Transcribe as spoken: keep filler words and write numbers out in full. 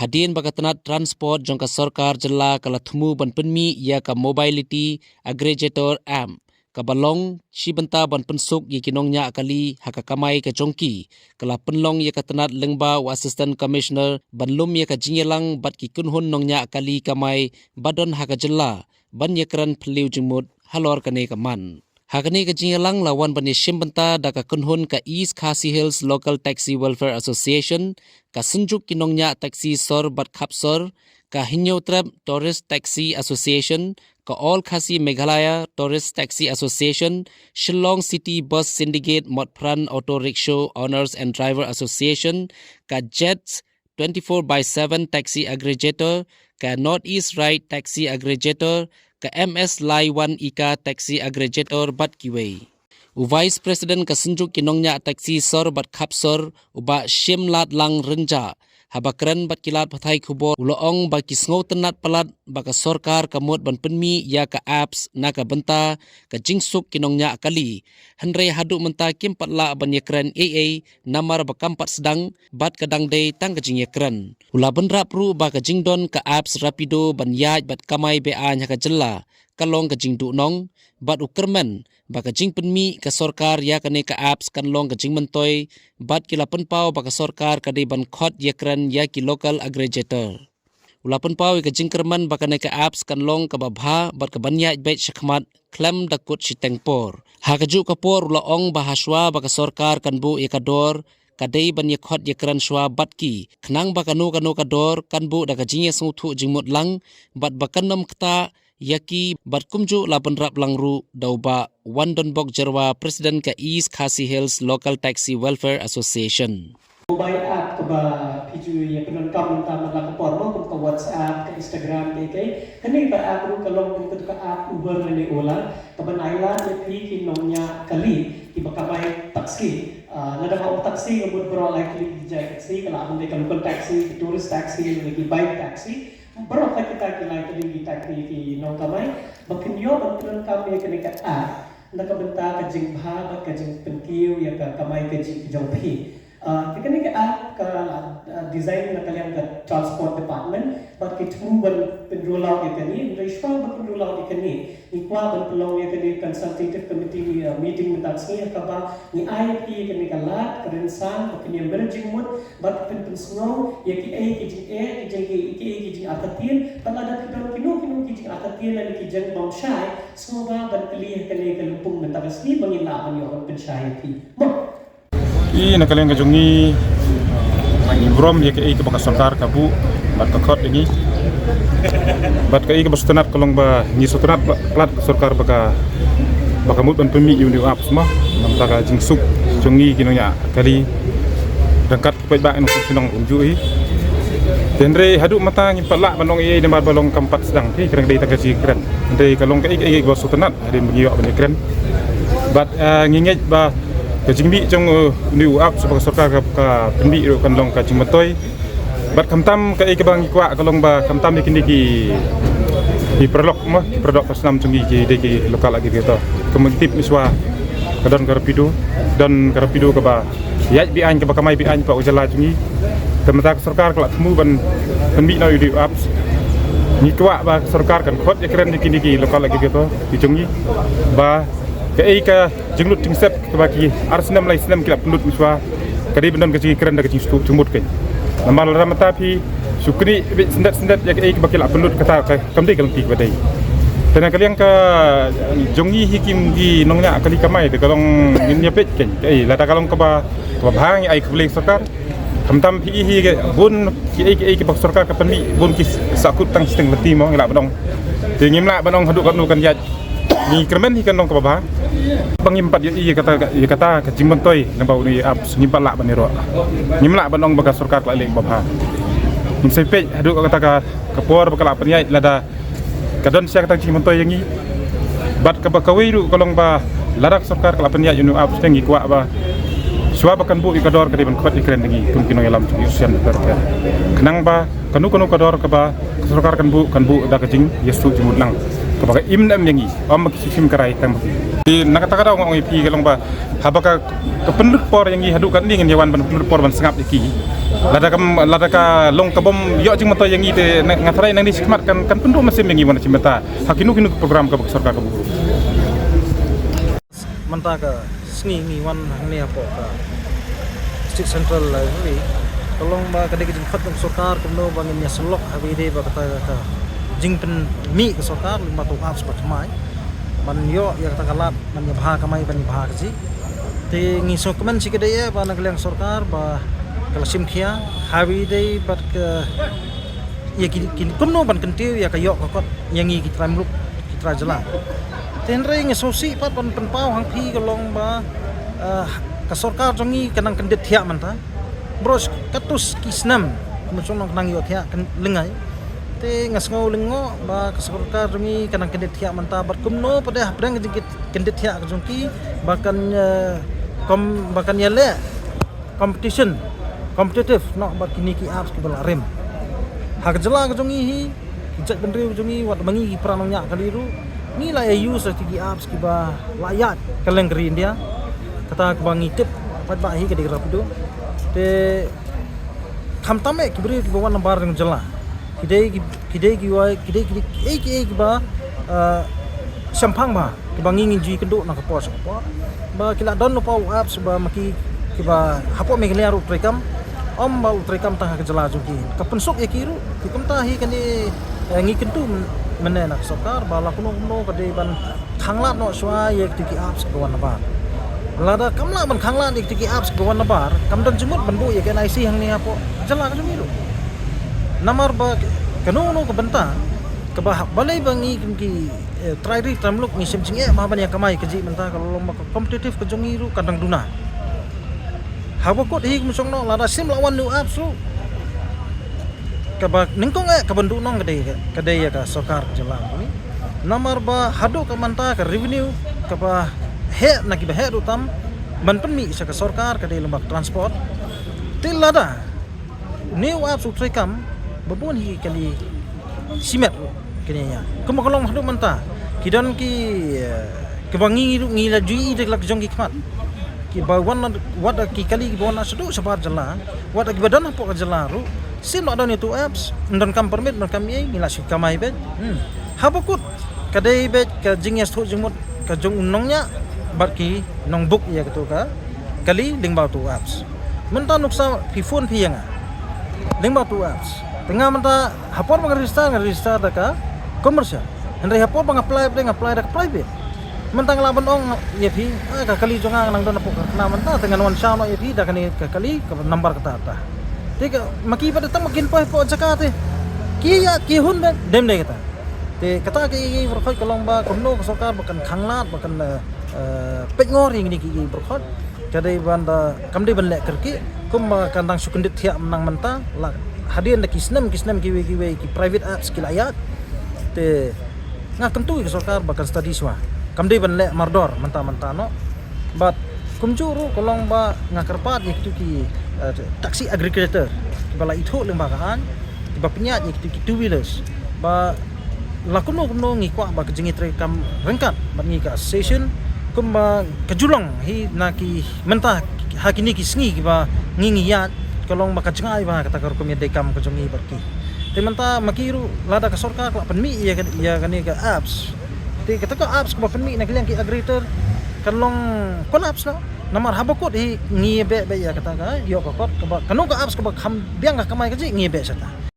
Hadien ba ka tnat transport jong ka sorkar jylla ka la thmu ban pynmih ïa ka mobility aggregator app, kaba long shi bynta ban pynsuk ïa ki nongñiah kali ha ka kamai ka jong ki, ka la pynlong ïa ka tnat lyngba u Assistant Commissioner ban lum ïa ka jingïalang bad ki kynhun nongñiah kali kamai ba don ha ka jylla ban ïakren phylliew jingmut halor kane ka mat. Ha kane ka jingïalang la wan ban ïashim bynta da ka kynhun ka East Khasi Hills Local Taxi Welfare Association, ka Synjuk ki Nongñiah Taxi Sor bad Khapsor, ka Hynñiewtrep Tourist Taxi Association, ka All Khasi Meghalaya Tourist Taxi Association, Shillong City Bus Syndicate Motphran Auto Rickshaw Owners and Driver Association, ka Jets twenty-four by seven Taxi Aggregator, ka North East Ride Taxi Aggregator, ka M S Lai Wan Ika Taxi Aggregator bad kiwei. U Vice President ka Synjuk ki Nongñiah Taxi Sor bad Khapsor, u Bah Shimladlang Rynjah, haba kren bad ki lad pathai khubor, u la ong ba ki sngewtynnat palat ba ka sorkar ka mut ban pynmih ïa ka apps na ka bynta ka jingsuk ki nongñiah kali. Hynrei haduh mynta kim pat lah ban ïakren ei ei namar ba kam pat sdang bad ka dang dei tang ka jingïakren. U la bynrap ruh ba ka jingdon ka apps Rapido ban ïaid bad kamai be-aiñ ha ka jylla ka long ka jingduhnong, bad u kyrmen ba ka jingpynmih ka sorkar ïa kane ka apps kan long ka jingmyntoi, bad ki la pynpaw ba ka sorkar ka dei ban khot ïakren ïa ki local aggregator. U la pynpaw ïa ka jingkyrmen ba kane ka apps kan long kaba bha bad kaban ïaid beit shakhmat khlem da kut shiteng por. Ha kajuh ka por u la ong ba hashwa ba ka sorkar kan buh ïa ka dor, ka dei ban ïakhot ïakren shwa bad ki, khnang ba kano kano ka dor kan buh da ka jingïasngewthuh jingmut lang, bad ba kan ym ktah ïa ki, bad kumjuh la bynrap lang ruh da u Bah Wandonbok Jyrwa, President ka East Khasi Hills Local Taxi Welfare Association. Mobile app kaba phi ju ïa pyndonkam mynta man la ka por mo, kum ka WhatsApp, ka Instagram, kaei kaei. Kane ka app ruh ka long kum ka app Uber lane Ola, kaban ailad ïa phi ki nongñiah kali kiba kamai taxi. Ah, lada nga ong taxi nga mut baroh lai tylli ki jait taxi, ka lah ban dei ka local taxi, ki tourist taxi, lane ki bike taxi. Baroh kita ki lai tylli ki taxi ki nongkamai. Ba kin ïoh ban pyndonkam ïa kane ka app na ka bynta ka jingbha bad ka jingpynkiew ïa ka kamai kajih ka jong phi. Ah, te kane ka app ka, ah, design na ka liang ka Transport Department, bad ki thmu ban pynroll out ïa kane, hynrei shwa ban pynroll out ïa kane, ngi kwah ban pynlong ïa kane consultative committee, ah, meeting mynta ka sngi, ha kaba ngi ai ïa phi ïa kane ka lad, ka rynsan, ba kin ïa mer jingmut, bad pyn pynsngew ïa kiei ki jingeh, ki jing, ki, kiei ki jingartatien, bad lada phi don kino kino ki jingartatien lane ki jingbym shai, sngewbha ban kylli ha kane ka lympung mynta ka sngi, ba ngin lah ban ïoh ban pynshai ïa phi. Mo. I na ka liang ka jong ngi, ngi burom ïa kaei kaba ka sorkar ka buh bad ka khot ïa ngi. Bad kaei kaba sngewtynnat ka long ba ngi sngewtynnat palat ka sorkar ba ka, ba ka mut ban pynmih ïa une u apps mo. Namar ka jingsuk jong ngi ki nongñiah kali ryngkat ki paidbah nongshong shnong kumjuh hi. Te hynrei haduh mynta ngim pat lah ban ong ei ei namar ba long kam pat sdang, te ka dang dei tang ka jingkren. Hynrei ka long kaei kaei kaba sngewtynnat hadien ba ngi ïoh ban ïakren. Bad, eh, ngi ngeit ba ka jingmih jong, eh, une u app sha ba ka sorkar ka, ka pynmih ruh kan long ka jingmyntoi. Bad khamtam kaei kaba ngi kwah ka long ba khamtam ïa kine ki, ki paralok mo, ki paralok pansnam jong ngi ki dei ki local aggregator. Kumba ngi tip mynshuwa ka don ka Rapido, don ka Rapido kaba ïaid be-aiñ kaba kamai be-aiñ hapoh ka jylla jong ngi. Te mynta ka sorkar ka la thmu ban pynmih noh ïa une u apps. Ngi kwah ba ka sorkar kan khot ïakren ïa kine ki local aggregator ki jong ngi ba kaei ka jinglut jingsep kaba ki ar snem lai snem ki la pynlut mynshuwa, ka dei ban don ka jingkren da ka jingsngewthuh jingmut kein. Namar lada mynta phi shu knieh beit syndet syndet ïa kaei kaba ki la pynlut, kata ka kam dei ka lynti kaba dei. Te na ka liang ka jong ngi hi ki, ki nongñiah kali kamai, te ka long ngin ïa peit kein. Kaei lada ka long kaba, kaba bha ngi ai khublei sorkar. Khamtam phi i hi ka bun kiei kiei kiba sorkar ka pynmih, bun ki sahkut tang shiteng lynti mo, ngi lah ban ong. Te ngim lah ban ong haduh katno kan ïaid. Ngi kyrmen hi kan long kaba bha. Ba ngim pat ïohi ïa kata, ïa kata ka jingmyntoi lyngba une u apps, ngim pat lah ban ïaroh. Ngim lah ban ong ba ka sorkar ka la leh kaba bha. Ngin sa peit haduh kata ka, ka por ba ka la pynïaid, lada ka don sha kata ka jingmyntoi ïa ngi. Bad kaba kawei ruh ka long ba lada ka sorkar ka la pynïaid ïa une u apps, te ngi kwah ba shuwa ba kan buh ïa ka dor ka dei ban khot ïakren ïa ngi kum ki nongïalam jong ki u shem da ka. Khnang ba kano kano ka dor kaba ka sorkar kan buh, kan buh da ka jingïasngewthuh jingmut lang, kaba ka im ne em ïa ngi, ym ba ki shu shim ka rai tang ba ki. Te na kata ka daw nga ong ïa phi ka long ba haba ka, ka pynlut por ïa ngi haduh katne ngin ïa wan ban pynlut por ban sngap ïa ki. Lada kam, lada ka long ka bym ïoh jingmyntoi ïa ngi te nga tharai nangne shakhmat kan, kan pynduh mynsiem ïa ngi ban shim bynta ha kino kino ki program kaba ka sorkar ka buh. Mynta ka sngi ngi wan hangne hapoh ka State Central Library. Ka long ba ka dei ka jingkhot jong sorkar kumno ba ngin ïa sylok ha ba ïadei ba kata ka jingpynmih ka sorkar lyngba uto u apps ba thymmai ban ïoh ïa kata ka lad ban ïa bha kamai ban ïa bha kajih. Te ngi sngewkmen shi katta ïa ba na ka liang sorkar ba ka la shim khia ha ba ïadei bad ka ïa ki, ki kumno ban kyntiew ïa ka ïoh ka kot ïa ngi ki trai muluk ki trai jylla. Te hynrei ngi sngewsih pat ban pynpaw hang phi ka long ba, eh, ka sorkar jong ngi ka nang kyndit thiah mynta. Baroh katto ki snem mynshong nang ïoh thiah kan lyngngai. Te nga sngew lyngngoh ba ka sorkar jong ngi ka nang kyndit thiah mynta bad kumno pat de hapdeng ka jingkyndit thiah ka jong ki ba kan, eh, kom, ba kan ïaleh competition, competitive noh bad kine ki apps kiba la rim. Ha ka jylla ka jong ngi hi, ki jaitbynriew jong ngi, wat ma ngi ki para nongñiah kali ruh, ngi la ïa use ïa ki apps kiba la ïaid kylleng ka ri India. Kata kaba ngi tip pat ba hi ka dei ka Rapido. Te khamtam eh ki briew kiba wan na bar jong jylla, ki dei ki, ki dei ki wai, ki dei ki dei ki ei ki ei kiba, eh, shemphang bha kiba ngi ngin ju ïakynduh na ka por sha ka por. Ba ki la don lypa u apps ba ma ki kiba hapoh Meghalaya ruh treikam. Ym ba u treikam tang ha ka jylla jong ki, ka pynsuk ïa ki ruh. Te kumta hi kane, eh, ngi kyntu myn-, mynne na ka sorkar ba la kumno kumno ka dei ban khanglad noh shuwa ïa kito ki apps kiba wan na bar. Lada kam lah ban khanglad ïa kito ki apps kiba wan na bar, kam don jingmut ban buh ïa ka N I C hangne hapoh jylla ka jong ngi ruh. Namar ba kano kano ka bynta kaba hap balei ba ngi kum ki, eh, trai ri trai muluk ngi shim jingeh bha ban ïa kamai kajih mynta ka long ba ka competitive ka jong ngi ruh ka dang duna. Haba kut hi kum shong noh lada shim la wan u apps ruh kaba nyngkong eh kaban duh nong ka dei, ka dei ïa ka sorkar ka jylla ka jong ngi. Namar ba haduh ka mynta ka revenue kaba heh na kiba heh ruh tam ban pynmih sha ka sorkar ka dei lyngba ka transport. Te lada une u apps u treikam ba bun hi kali shimet kane ïa. Kumba ka long haduh mynta ki don ki, eh, kiba ngi ruh ngi la ju ïohi da la ka jong ki khmat. Kiba wan na, wat da ki kali kiba wan na shaduh shabar jylla, wat da kiba don hapoh ka jylla ruh, shim la don ïa uto u apps, ym donkam permit, ym donkam ei, ngi la shu kamai beit. Hmm. Haba kut ka dei beit ka jingïashoh jingmut ka jong u nongñiah bad ki nongbook ïa kato ka kali lyngba uto u apps. Mynta nuksa phi phone phi ïa nga lyngba uto u apps. Te nga mynta ha por ba nga register, nga register da ka commercial. Hynrei ha por ba nga apply, nga apply da ka private. Mynta nga lah ban ong ïa phi, ah, ka kali jong nga nang don hapoh ka karkhana mynta, te ngan wan shaw noh ïa phi da kane ka kali ka number kata kata. Te ka ma ki pat tang ma kin poi hapoh jaka te ki ïa ki hun beit dem dei kata. Te kata ka ïa ki baroh ka long ba kumno ka sorkar ba kan khanglad ba kan, eh, eh, peit ngor ïa kine ki ïa ki baroh. Ka dei ban da, kam dei ban leh kyrkieh, kumba kan dang shu kyndit thiah mynta, la hadien da ki snem ki snem kiwei kiwei ki private apps ki la ïaid. Te nga kyntu ïa ka sorkar ba kan study shuwa. Kam dei ban leh mardor mynta mynta noh. Bad kumjuh ruh ka long ba nga kyrpad ïa kitu ki, eh, taxi aggregator kiba la ithuh lyngba ka aiñ, kiba pynïaid ïa kitu ki two wheelers ba la kumno kumno ngi kwah ba ka jingïatreikam ryngkat bad ngi ka association, kumba ka ju long hi na ki mynta ha kine ki sngi kiba ngi ngi ïaid, ka long ba ka jngai ba kata ka rukom ïadei kam ka jong ngi bad ki. Te mynta ma ki ruh lada ka sorkar ka la pynmih ïa ka, ïa kane ka apps. Te kata ka apps kaba pynmih na ka liang ki aggregator kan long collapse noh. Namar haba kut hi ngi beh beh ïa kata ka ïoh ka kot kaba kano ka apps kaba kham biang ka kamai ka jih ngi beh shata.